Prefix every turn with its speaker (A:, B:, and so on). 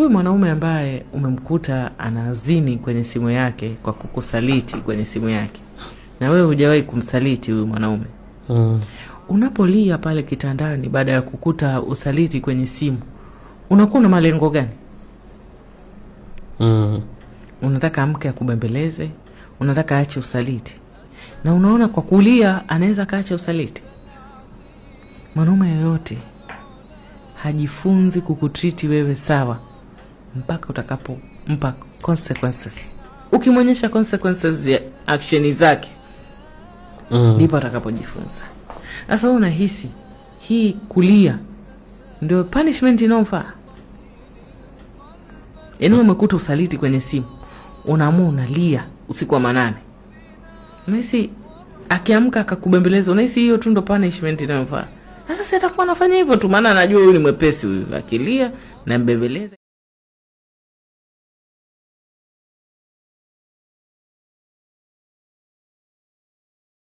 A: Huyu mwanaume ambaye umemkuta anazini kwenye simu yake kwa kukusaliti kwenye simu yake, na wewe hujawahi kumsaliti huyu mwanaume, unapolia pale kitandani baada ya kukuta usaliti kwenye simu, unakuwa na malengo gani? Unataka mke akubembeleze, unataka aache usaliti, na unaona kwa kulia anaweza akaacha usaliti. Mwanaume yoyote hajifunzi kukutriti wewe sawa mpaka utakapompa consequences. Ukimwonyesha consequences ya action zake, ndipo atakapojifunza. Sasa wewe unahisi hii kulia ndio punishment inayomfaa? Yaani wewe umekuta usaliti kwenye simu, unaamua unalia usiku wa manane, unahisi akiamka akakubembeleza, unahisi hiyo tu ndo punishment inayomfaa? Sasa si atakuwa anafanya hivyo tu, maana anajua huyu ni mwepesi huyu, akilia nambembeleza.